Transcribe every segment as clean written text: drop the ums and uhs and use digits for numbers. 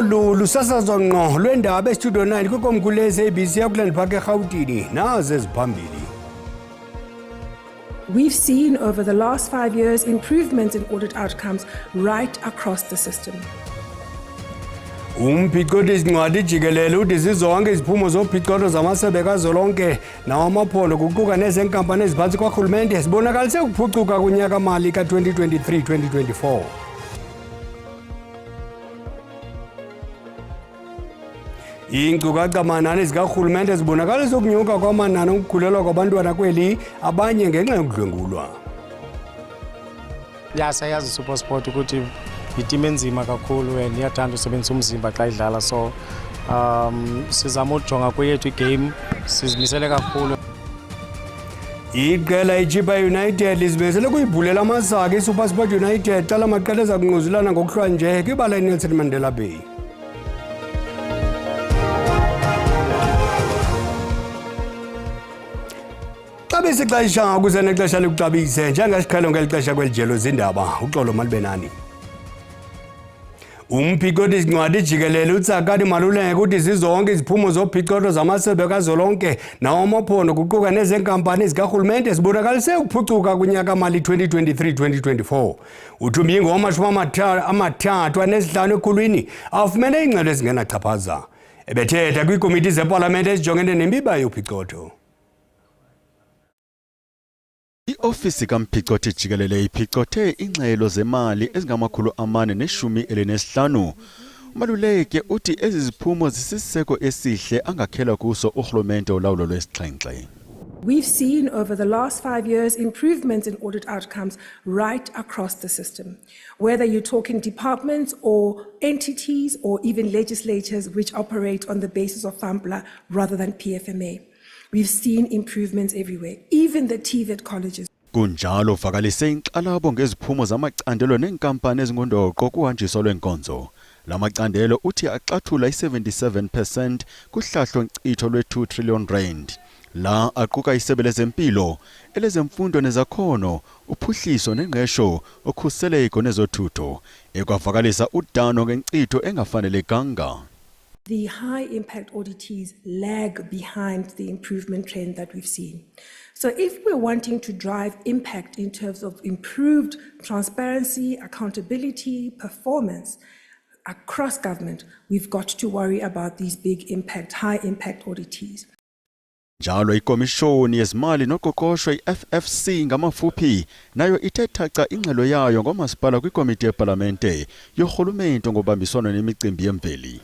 Olu lusasazo ngqo lweendaba estudio 9 kwikomkhulu le-SABC Auckland Park eRhawutini. Nazi eziphambili. We've seen over the last 5 years improvements in audit outcomes right across the system. Umphicothi zincwadi jikelele uthi zizonke iziphumo zophicotho zamasebe kazwelonke nawamaphondo, kuquka nezenkampani eziphantsi kwarhulumente, zibonakalise ukuphucuka kunyaka-mali ka-2023-2024. Iinkcukacha manani zikarhulumente zibonakalisa ukunyuka kwamanani okukhulelwa kwabantwana kweli, abanye ngenxa yokudlwengulwa. Ya, siyayazi iSuperSport ukuthi yitimu enzima kakhulu and iyathanda usebenzisa umzimba xa idlala, so sizama ujonga kweyethu igame, sizimisele kakhulu. Iqela iChippa United lizimisele kuyibhulela amasaka iSuperSport United xa la maqela eza kungquzulana ngokuhlwa nje kwibala iNelson Mandela Bay. Xabisa ixesha ukuze nexesha likuxabise njengesiqhelo ngeli xesha kweli jelo zindaba. Uxolo malube nani. Umphicothi zincwadi jikelele uTsakani Maluleke uthi zizonke iziphumo zophicotho zamasebe kazwelonke nawamaphondo, kuquka nezenkampani zikarhulumente, zibonakalise ukuphucuka kunyaka-mali 2023-2024. Uthi umyinge wama-35 ekhulwini afumene iingxelo ezingenachaphaza. Ebethetha kwiikomiti zepalamente ezijongene nemiba yophicotho. Iofisi kamphicothi jikelele iphicothe ingxelo zemali ezingama-415. UMaluleke uthi ezi ziphumo zisisiseko esihle angakhela kuso urhulumente olawulo lwesixhenxe. We've seen over the last 5 years improvements in audit outcomes right across the system. Whether you're talking departments or entities or even legislatures which operate on the basis of FAMPLA rather than PFMA. We've seen improvements everywhere, even the TVET colleges. Kunjalo uvakalise inkxalabo ngeziphumo zamacandelo neenkampani ezingundoqo kuhanjiso lweenkonzo. La macandelo uthi axathula i-77% kuhlahlo nkcitho lwe-2 trillion rand. La aquka isebe lezempilo, elezemfundo nezakhono, uphuhliso nengqesho, ukhuseleko nezothutho. Ekwavakalisa udano ngenkcitho engafanelekanga. The high impact auditees lag behind the improvement trend that we've seen. So if we're wanting to drive impact in terms of improved transparency, accountability, performance across government, we've got to worry about these big impact, high impact auditees. Njalo ikomishoni yezimali noqoqosho, iFFC ngamafuphi, nayo ithe thaca ingxelo yayo ngomasipala kwikomiti yepalamente yorhulumento ngobambiswano nemicimbi yemveli.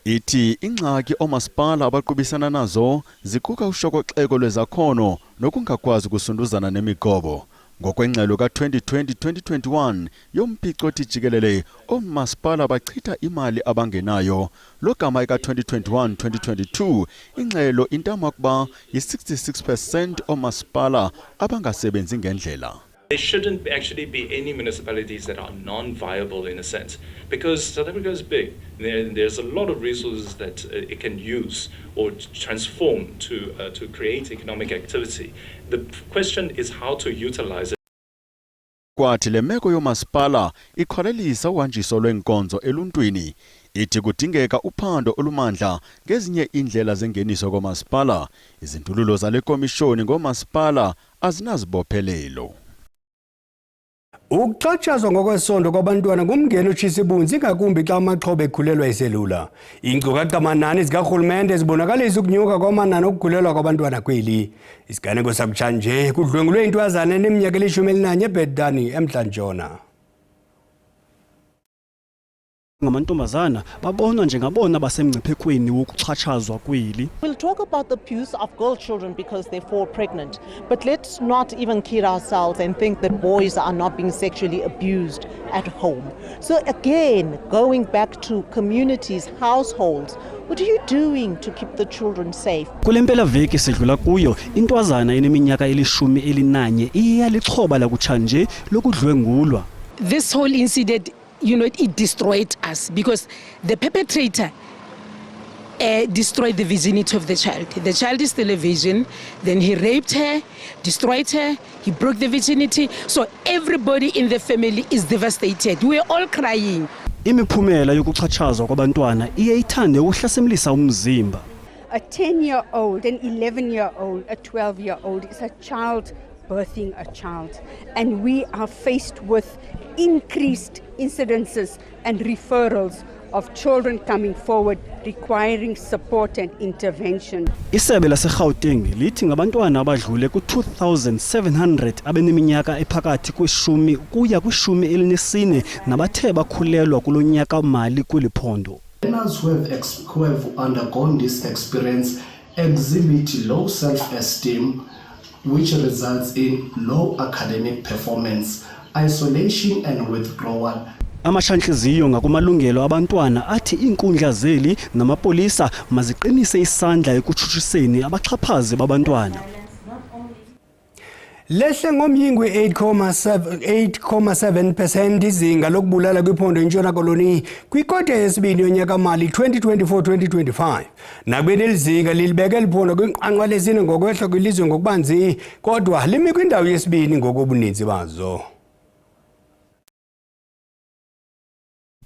Ithi ingxaki oomasipala abaqubisana nazo ziquka ushokoxeko lwezakhono nokungakwazi ukusunduzana nemigobo. Ngokwengxelo ka-2020-2021 yomphicothi jikelele, oomasipala bachitha imali abangenayo, logama eka-2021-2022 ingxelo intama ukuba yi-66% oomasipala abangasebenzi ngendlela. There shouldn't actually be any municipalities that are non-viable in a sense, because South Africa is big. There's a lot of resources that it can use or transform to create economic activity. The question is how to utilize it. Kwathi le meko yomasipala iqhwalelisa uhanjiso lweenkonzo eluntwini. Ithi kudingeka uphando olumandla ngezinye iindlela zengeniso komasipala. Izindululo zale komishoni ngomasipala azinazibophelelo. Ukuxhatshazwa ngokwesondo kwabantwana ngumngeni otshisa ibunzi, ingakumbi xa amaxhoba ekhulelwa eselula. Iinkcukacha-manani zikarhulumente zibonakalisa ukunyuka kwamanani okukhulelwa kwabantwana kweli. Isiganeko sakutshanje kudlwengulwe intwazana eneminyaka eli-11 eBethany eMntla-Ntshona. Ngamantombazana babonwa njengabona basemngciphekweni wokuxhatshazwa kweli. We'll talk about the abuse of girl children because they fall pregnant, but let's not even kid ourselves and think that boys are not being sexually abused at home. So, again, going back to communities, households, what are you doing to keep the children safe? Kule mpelaveki sidlula kuyo, intwazana eneminyaka eli-11 iye yalixhoba lakutshanje lokudlwengulwa. This whole incident, it destroyed us because the perpetrator destroyed the virginity of the child. The child is still a virgin. Then he raped her, destroyed her, he broke the virginity. So everybody in the family is devastated. We're all crying. Imiphumela yokuxhatshazwa kwabantwana iye ithande ukuhlasimlisa umzimba. A 10-year-old, an 11-year-old, a 12-year-old is a child birthing a child. And we are faced with increased incidences and referrals of children coming forward requiring support and intervention. Isebe laseGauteng lithi ngabantwana abadlule ku-2700 abeneminyaka ephakathi kweshumi ukuya kwishumi elinesine nabathe bakhulelwa kulo nyaka mali kweli phondo. Learners who have undergone this experience exhibit low self-esteem, which results in low academic performance, isolation and withdrawal. Amashantliziyo ngakumalungelo abantwana athi iinkundla zeli namapolisa maziqinise isandla ekutshutshiseni abaxhaphazi babantwana. Lehle ngomyingi 8.7% izinga lokubulala kwiphondo iNtshona Koloni kwikota yesibini yonyaka-mali 2024-2025. Nakubeni eli zinga lilibeke liphondo kwinqwanqwa lesine ngokwehla kwilizwe ngokubanzi, kodwa limi kwindawo yesibini ngokobuninzi bazo.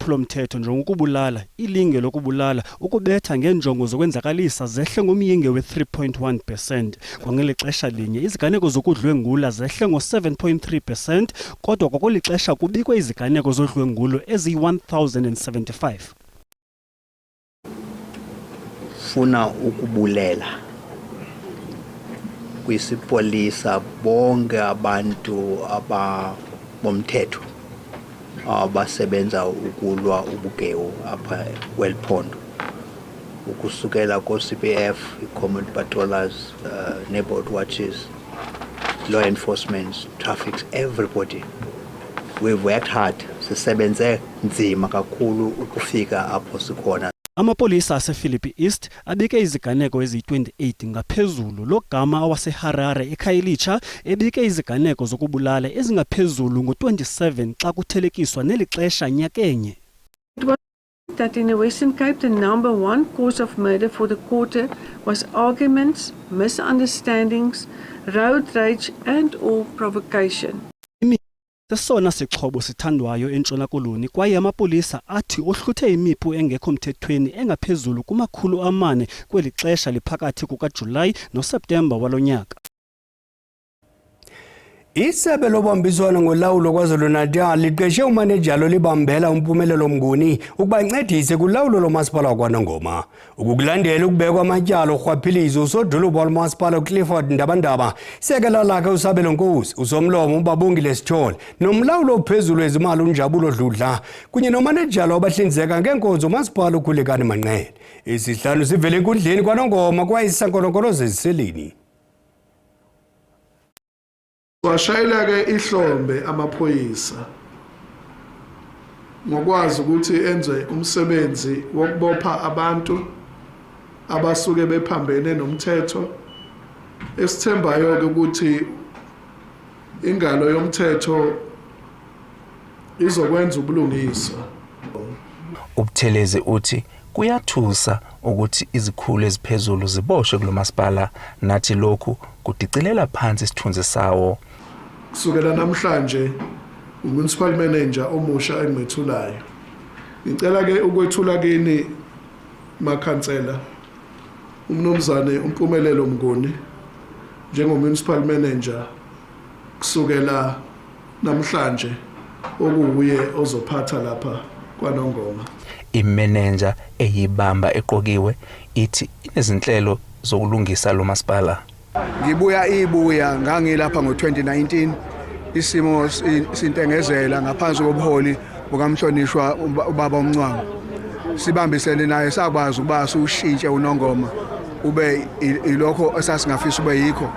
Lomthetho njengokubulala, ilinge lokubulala, ukubetha ngeenjongo zokwenzakalisa zehle ngomyinge we-3.1 percent. Kwangeli xesha linye iziganeko zokudlwengula zehle ngo-7.3 percent, kodwa kwakweli xesha kubikwe iziganeko zodlwengulo eziyi-1075. Funa ukubulela kwisipolisa, bonke abantu ababomthetho abasebenza ukulwa ubugewu apha kweli phondo, ukusukela ko-CPF, i-community patrollers, neighborhood watches, law enforcement, traffic, everybody. We've worked hard, sisebenze nzima kakhulu ukufika apho sikhona. Amapolisa asePhilippi East abike iziganeko eziyi-28 ngaphezulu, logama awaseHarare eKhayelitsha ebike iziganeko zokubulala ezingaphezulu ngo-27 xa kuthelekiswa neli xesha nyakenye. That in the Western Cape, the number one cause of murder for the quarter was arguments, misunderstandings, road rage, and or provocation. Sesona sixhobo sithandwayo eNtshona Koloni kwaye amapolisa athi ohluthe imipu engekho mthethweni engaphezulu kuma-400 kweli xesha liphakathi kukaJulayi noSeptemba walo nyaka. Isebe lobambiswano ngolawulo KwaZulu-Natal liqeshe umanejala olibambela uMpumelelo Mnguni ukuba ancedise kulawulo lomasipala wakwaNongoma. Ukukulandela ukubekwa amatyala orhwaphilizo usodolophu walomasipala uClifford Ndabandaba, isekela lakhe uSabelo Nkosi, usomlomo uBabongile Sithole, nomlawuli ophezulu wezimali uNjabulo Dludla, kunye nomanejala wabahlinzeka ngeenkonzo umasipala uKhulekani Manqele. Isihlanu sivele enkundleni kwaNongoma kwaye sisankolonkolo zeziseleni. Washayela ke ihlombe amaphoyisa ngokwazi ukuthi enze umsebenzi wokubopha abantu abasuke bephambene nomthetho, esithembayo ke ukuthi ingalo yomthetho izokwenza ubulungiswa. UButhelezi uthi kuyathusa ukuthi izikhulu eziphezulu ziboshwe kulo masipala, nathi lokhu kudicilela phansi isithunzi sawo. Kusukela namhlanje umunicipal manager omusha engimethulayo, ngicela ke ukwethula kini makhansela umnumzane uMpumelelo Mnguni njengo-municipal manager kusukela namhlanje, okuwuye ozophatha lapha kwaNongoma. Imenenja eyibamba eqokiwe ithi inezinhlelo zokulungisa lo masipala. Ngibuya ibuya ngangilapha ngo-2019, isimo sintengezela ngaphansi kobuholi bukamhlonishwa ubaba uMncwango. Sibambisene naye sakwazi ukuba siwushintshe uNongoma ube ilokho esasingafisa ube yikho.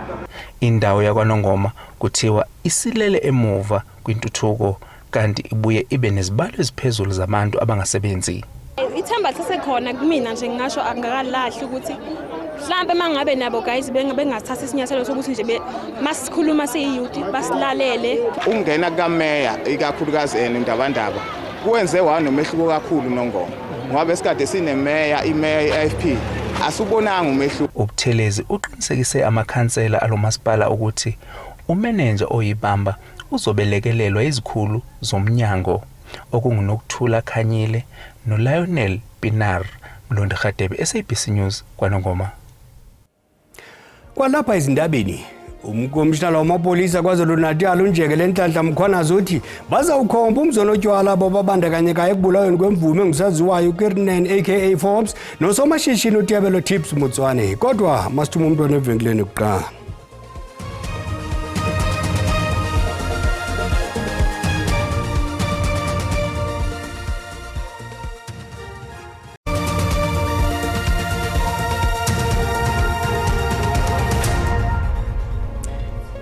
Indawo yakwaNongoma kuthiwa isilele emuva kwintuthuko, kanti ibuye ibe nezibalo eziphezulu zabantu abangasebenzi. Ithemba lisesekhona kumina nje, ngingasho angakalahli ukuthi mhlampe uma ngabe nabo guys bengathatha isinyathelo sokuthi nje masikhuluma siyi-youth basilalele. Ukungena kukameya, ikakhulukazi ena uNdabandaba, kuwenze wanomehluko kakhulu Nongoma, ngoba esikade sinemeya, imeya i-IFP, asubonanga umehluko. UButhelezi uqinisekise amakhansela alomasipala ukuthi umenenja oyibamba uzobelekelelwa izikhulu zomnyango. okunguNokuthula Khanyile noLionel Pienaar. Mlondi Rhadebe, SABC News, KwaNongoma. Kwalapha ezindabeni, umkomishinala wamapolisa KwaZulu-Natal uNjengele Nhlanhla Mkhwanazi uthi bazawukhomba umzonotywala abo babandakanyekayo ekubulaweni kwemvumi engusaziwayo uKirnen aka Forbes nosomashishini uTebelo Tips Motswane. Kodwa masithume umntwana evenkileni kuqala.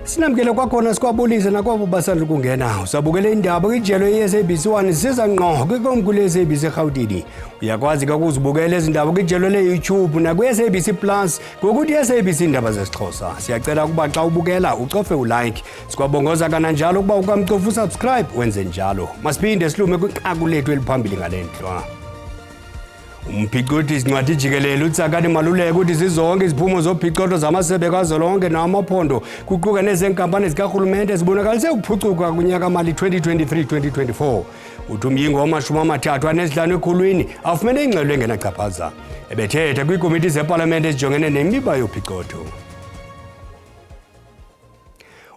Sinamkele kwakhona sikwabulise nakwabo basanda ukungena. Usabukele indaba kwijelo i-SABC 1 siza ngqo kwikomkhulu le-SABC eRhawutini. Uyakwazi ke ukuzibukela ezi ndaba kwijelo le-YouTube nakwi-SABC Plus ngokuthi i-SABC Indaba zesiXhosa. Siyacela ukuba xa ubukela ucofe ulike. Sikwabongoza kananjalo ukuba ukamcofa usubscribe wenze njalo. Masiphinde silume kwinqaku lethu eliphambili ngale ntlwa. Umphicothi zincwadi jikelele uTsakani Maluleke uthi zizonke iziphumo zophicotho zamasebe kazwelonke nawamaphondo kuquka nezenkampani zikarhulumente zibonakalise ukuphucuka kunyaka-mali 2023-2024. Uthi umyingo wamashumi 35 ekhulwini afumene ingxelo engenachaphaza. Ebethetha kwiikomiti zepalamente ezijongene nemiba yophicotho.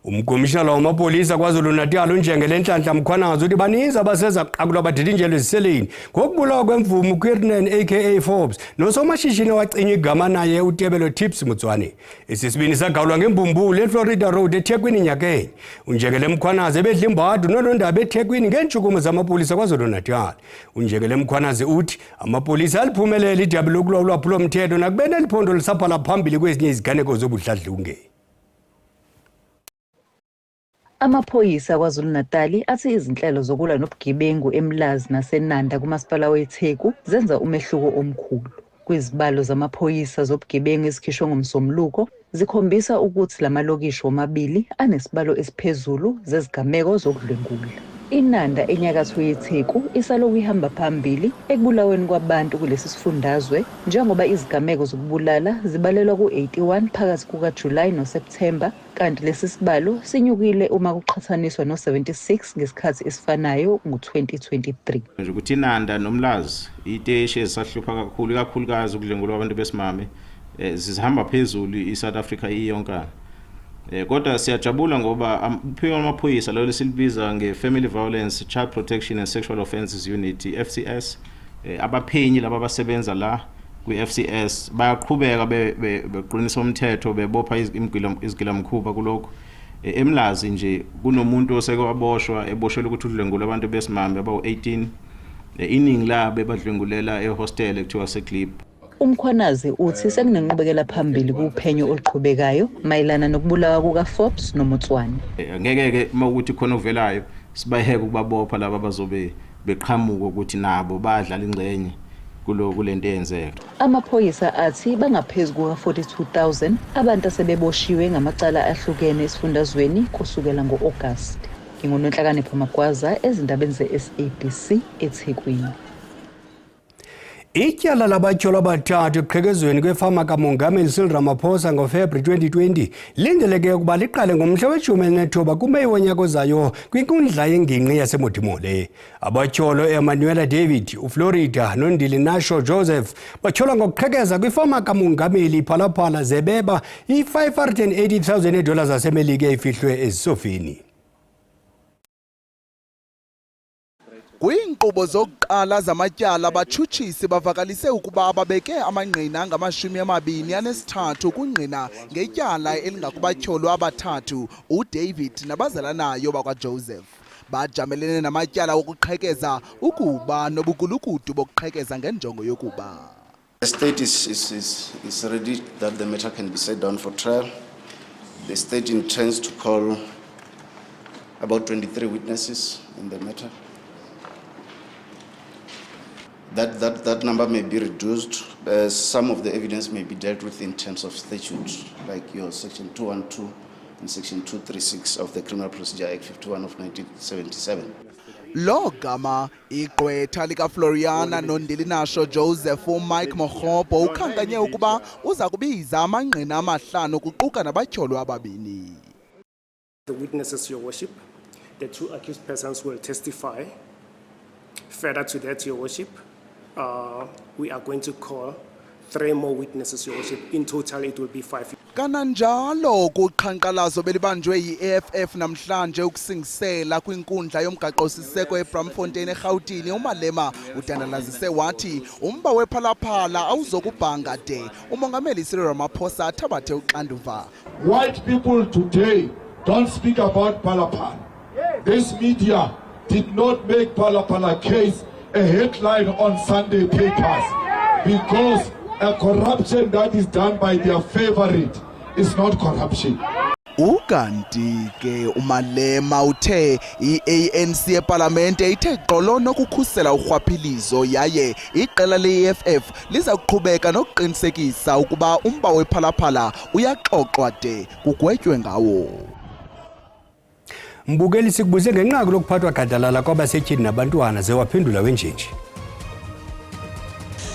Umkomishinala wamapolisa KwaZulu-Natal uNjengele Nhlanhla Mkhwanazi uthi baninzi abaseza kuqakulwa badidinjelwe eziseleni ngokubulawa kwemvumi uKiernan aka Forbes nosomashishini owacinywa igama naye uTebelo Tips Motswane. Esi sibini sagawulwa ngembumbulu eFlorida Road eThekwini nyakenye. UNjengele Mkhwanazi ebedla imbadu noonondaba eThekwini ngeentshukumo zamapolisa KwaZulu-Natal. UNjengele Mkhwanazi uthi amapolisa aliphumelele idabi lokulwa ulwaphulomthetho nakubeni eli phondo lisaphala phambili kwezinye iziganeko zobudladlunge. Amaphoyisa KwaZulu-Natali athi izinhlelo zokulwa nobugebengu eMlazi naseNanda kuMasipala weTheku zenza umehluko omkhulu. Kwizibalo zamaphoyisa zobugebengu ezikhishwe ngoMsombuluko zikhombisa ukuthi la malokishi womabili anesibalo esiphezulu zezigameko zokudlwengula. Inanda enyakatho yeTheku isalokhu ihamba phambili ekubulaweni kwabantu kulesi sifundazwe njengoba izigameko zokubulala zibalelwa ku-81 phakathi kukaJulayi noSepthemba kanti lesi sibalo sinyukile uma kuqhathaniswa no-76 ngesikhathi esifanayo ngo-2023. Nje ukuthi iNanda noMlazi iteshi ezisahlupha kakhulu ikakhulukazi ukudlwengulwa kwabantu besimame eh, zihamba phezulu iSouth Africa iyonkana. Eh, kodwa siyajabula ngoba uphiko lwamaphoyisa lolo esilibiza nge-Family Violence, Child Protection and Sexual Offences Unit, i-FCS, eh, abaphenyi laba abasebenza la kwi-FCS bayaqhubeka beqinisa umthetho bebopha izigilamkhuba kulokhu eh, eMlazi nje kunomuntu oseke waboshwa eboshelwe ukuthi udlwengule abantu besimame abawu-18 eh, iningi labo ebadlwengulela ehostele kuthiwa seglib UMkhwanazi uthi sekunenqubekela phambili kuphenyo oluqhubekayo mayelana nokubulawa kukaForbes noMotswane. Eh, ngeke-ke uma ukuthi khona okuvelayo sibayeke ukubabopha laba abazobe beqhamuka ukuthi nabo badlala ingxenye kulo kulento eyenzeka. Amaphoyisa athi bangaphezu kuka-42,000 abantu asebeboshiwe ngamacala ahlukene esifundazweni kusukela ngo-Agasti. NginguNonhlakanipho Magwaza ezindabeni ze-SABC eThekwini. Ityala labatyholwa abathathu ekuqhekezweni kwefama kaMongameli Cyril Ramaphosa ngoFebruwari 2020 lindeleke ukuba liqale ngomhla weshumi elinethoba kuMeyi wonyaka ozayo kwinkundla yengingqi yaseModimole. Abatyholwa Emanuela David, uFlorida noNdili Nasho Joseph batyholwa ngokuqhekeza kwifama kaMongameli iPhalaphala zebeba i-580,000 eedola zaseMelika efihlwe ezisofini. Kwiinkqubo zokuqala zamatyala abatshutshisi bavakalise ukuba babeke amangqina angamashumi 23 kungqina ngetyala elingakubatyholwa abathathu uDavid nabazalanayo bakwaJoseph. Bajamelene namatyala wokuqhekeza ukuba nobugulukudu bokuqhekeza ngenjongo yokuba. The state is, is, is, is ready that the matter can be set down for trial. The state intends to call about 23 witnesses in the matter. That, that, that number may be reduced. Some of the evidence may be dealt with in terms of statute, like your section 212 and section 236 of the Criminal Procedure Act 51 of 1977. Lo gama igqwetha likaFloriana noNdilinasho Joseph uMike Mokgopo ukhankanye ukuba uza kubiza amangqina amahlanu kuquka nabatyholwa ababini. The witnesses, Your Worship, the two accused persons will testify. Further to that, Your Worship, uh, we are going to call three more witnesses, Your Worship. In total, it will be five. Kananjalo kuqhankqalazo belibanjwe yi-EFF namhlanje ukusingisela kwinkundla yomgaqo-siseko eBramfontein eRhawutini uMalema udandalazise wathi umba wephalaphala awuzokubhanga de umongameli Cyril Ramaphosa athabathe uxanduva. White people today don't speak about Phala Phala. This media did not make Phala Phala case a headline on Sunday papers because a corruption that is done by their favorite is not corruption. Ukanti ke uMalema uthe i-ANC epalamente ithe gqolo nokukhusela urhwaphilizo yaye iqela le-EFF liza kuqhubeka nokuqinisekisa ukuba umba wephalaphala uyaxoxwa de kugwetywe ngawo. Mbukeli sikubuze ngenqaku lokuphathwa gadalala kwabasetyhini nabantwana ze waphendula wenjenje.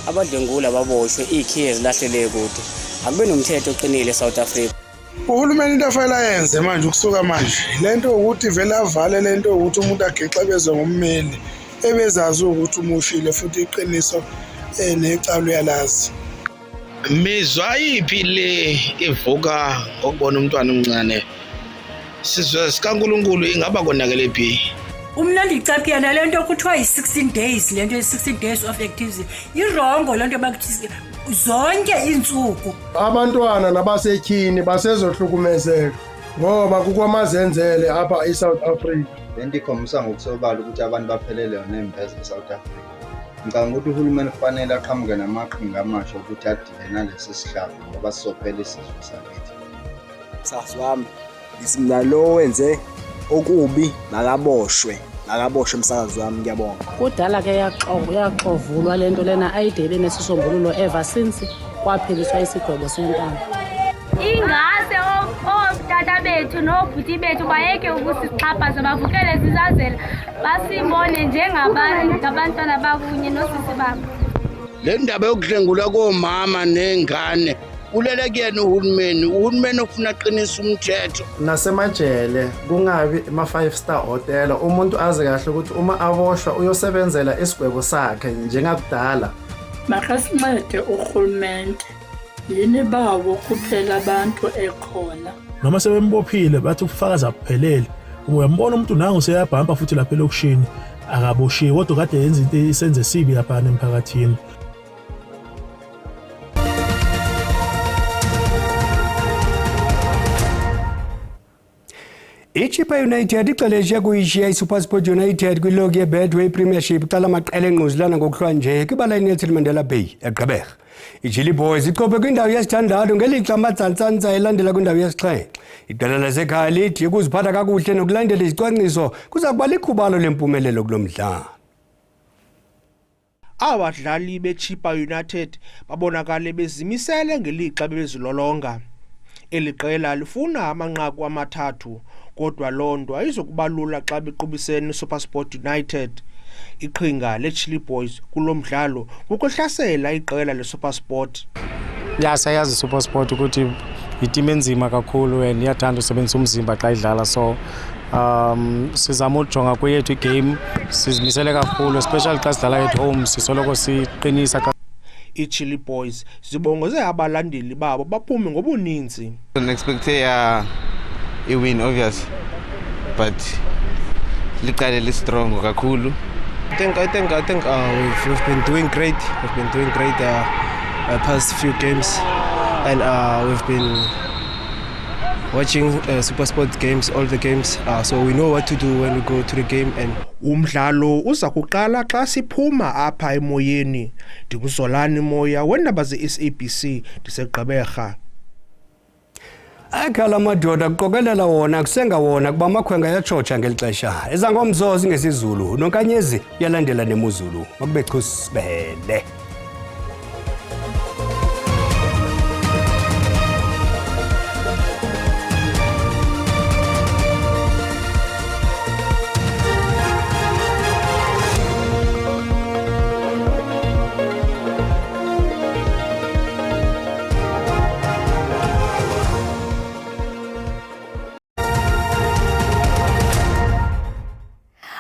Abadlwengula baboshwe iy'khiye zilahlele kude. Akube nomthetho oqinile eSouth Africa. Uhulumeni into afanele ayenze manje ukusuka manje le nto ukuthi vele avale le nto ukuthi umuntu agixabezwe ngommeli ebezazi ukuthi umushile futhi iqiniso eh, necala uyalazi. Mizwa yiphi le ivuka ngokubona umntwana omncane? Sizwe sikaNkulunkulu ingaba konakele phi? Umna ndicapukela nale nto kuthiwa yi-16 days le nto yi-16 days of activism irongo le nto bakuthi zonke iintsuku. Abantwana nabasetyhini basezohlukumezeka ngoba kukwamazenzele apha eSouth Africa. Le nto ikhombisa ngokusobala ukuthi abantu baphelele nembeza eSouth Africa. Ngicabanga ukuthi uhulumeni kufanele aqhamuke namaqhinga amasha ukuthi adile nalesi sihlava ngoba sizophela isizwe sakithi. Msakazi wami ngithi mina lo wenze okubi makaboshwe makaboshwe msakazi wami ngiyabonga. Kudala ke yaxovulwa le nto lena ayide ibe nesisombululo ever since kwapheliswa isigwebo sentambo. Ingase ootata bethu noobhuti bethu bayeke ukusixhaphaza bavukele zizazela basibone njengabantwana bakunye noosisi babo. Le ndaba yokudlengulwa komama nengane ulele kuyena uhulumeni uhulumeni ofuna aqinise umthetho nasemajele kungabi ema-five star hotel umuntu azi kahle ukuthi uma aboshwa uyosebenzela isigwebo sakhe njengakudala Makasincede urhulumente yini bawo kuphela abantu ekhona. Noma sebembophile bathi ubufakazi abuphelele uyambona umuntu nangu seyabhampa futhi lapha elokishini akaboshiwe kodwa kade yenza into isenze sibi lapha emphakathini. IChippa United ixeleshe kuyishiya iSuperSport United kwilogi yeBetway Premiership xa la maqela engquzulana ngokuhlwa nje kwibala iNelson Mandela Bay eGqeberha. IChilli Boys ichophe kwindawo yesithandathu ngelixa amaTsantsantsa elandela kwindawo yesixhenxe. Iqela lasekhaya lithi ukuziphatha kakuhle nokulandela izicwangciso kuza kuba likhubalo lempumelelo kulo mdlalo. Abadlali beChippa United babonakale bezimisele ngelixa bebezilolonga. Eli qela lifuna amanqaku amathathu kodwa loo nto ayizokuba lula xa bequbisene neSuperSport United. Iqhinga leChilli Boys kulo mdlalo kukuhlasela iqela leSuperSport. Ya siyayazi iSuperSport ukuthi yitimu enzima kakhulu and iyathanda usebenzisa umzimba xa idlala so um sizama ujonga kweyethu igame sizimisele kakhulu especially xa sidlala at home sisoloko siqinisa xa IiChilli Boys zibongoze abalandeli babo baphume ngobuninzi. Expecte i-win obvious but liqale li-strong kakhulu. I think we've been doing great. We've been doing great past few games, and we've been watching SuperSport games, all the games, so we know what to do when we go to the game. And Umdlalo uza kuqala xa siphuma apha emoyeni. NdinguZolani Moya weendaba ze-SABC ndiseGqeberha. Akhala amadoda kuqokelela wona kusenga wona kuba amakhwenkwe ayatshotsha ngeli xesha. Ezangomso zingesiZulu noNkanyezi uyalandela nemuzulu. Makube chusibele.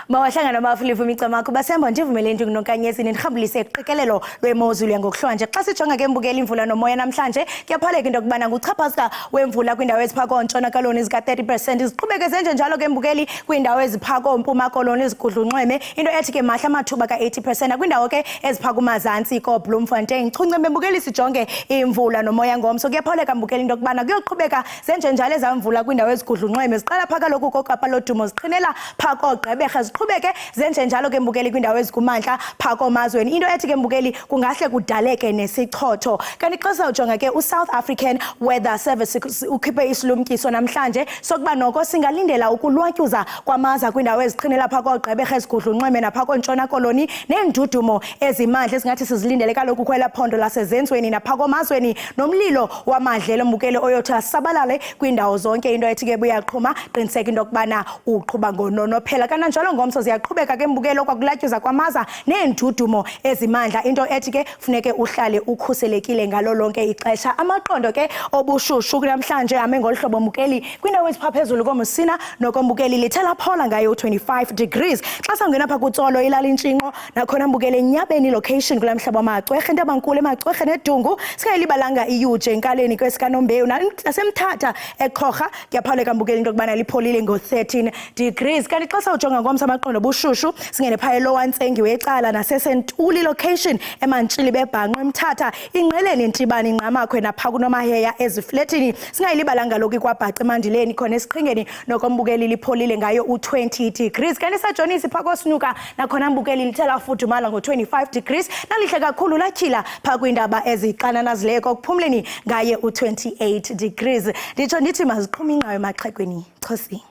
Mawahlangana amafulifu imicamago basemba ndivumele into kunonkanyezi ndirhambulise kuqikelelo lwemozulu yangokuhlwanje. Xa sijonga ke mbukela imvula nomoya namhlanje kuyaphaleka into yokubana nguchaphazika wemvula kwiindawo eziphakoo Ntshona Koloni zika-30 percent ziqhubeke zenje njalo ke mbukeli kwiindawo eziphakoo Mpuma Koloni zigudlunxweme into ethi ke mahle amathuba ka-80 percent nakwindawo ke eziphakumazantsi kooBloemfontein. Chunce mbukeli sijonge imvula nomoya ngomso kuyaphawuleka mbukeli into yokubana kuyoqhubeka zenjenjalo ezaa mvula kwiindawo ezigudlunxweme ziqala phaa kaloku koKapa lodumo ziqhinela phaa kooGqeberha ziqhubeke zenjenjalo ke mbukeli kwiindawo ezikumantla phaa koomazweni into ethi ke mbukeli kungahle kudaleke nesichotho. Kanti xa sizawujonga ke uSouth African Weather Service ukhiphe isilumkiso namhlanje sokuba noko singalindela ukulwatyuza kwamaza kwiindawo eziqhinela phaa kooGqeberha ezigudlunxweme naphaa kooNtshona Koloni neendudumo ezimandla ezingathi sizilindele kaloku kwela phondo lasezenzweni naphaa koomazweni nomlilo wamadlelo mbukeli oyothi asabalale kwiindawo zonke into ethi ke buyaqhuma qiniseka into yokubana uqhuba ngononophela. Kananjalo ngomso ziyaqhubeka ke mbukelo kwakulatyuza kwamaza neendudumo ezimandla into ethi ke funeke uhlale ukhuselekile ngalo lonke ixesha. Amaqondo ke obushushu namhlanje ame ngolu hlobo mbukeli kwindawo ezipha phezulu koMusina nokombukeli lithe laphola ngayo u-25 degrees. Xa sawungena pha kuTsolo ilali Ntshinqo nakhona mbukele Nyabeni location kula mhlaba wamaCwerhe Ntabankulu emaCwerhe neDungu singayilibalanga iYuje Nkaleni kwesikaNombewu naseMthatha eQhorha kuyaphawuleka mbukeli into yokubana lipholile ngo-13 degrees. Kanti xa sawujonga ngomso amaqondo obushushu singene phaa eLower Ntsengi wecala naseSentuli location eMantshili bebhanqo eMthatha Ingqeleni Ntibane Ingqamakhwe napha kuNomaheya ezifletini singayilibalanga kaloku iKwaBhaca eMandileni khona esiqhingeni nokombukeli lipholile ngayo u-20 degrees. Kanti sajonisi phaa koSinuka nakhona mbukeli lithe lafudumala ngo-25 degrees nalihle kakhulu latyhila phaa kwiintaba ezixananazileyo kokuphumleni ngaye u-28 degrees. Nditsho ndithi maziqhume ingqayo emaxhegweni. Chosi.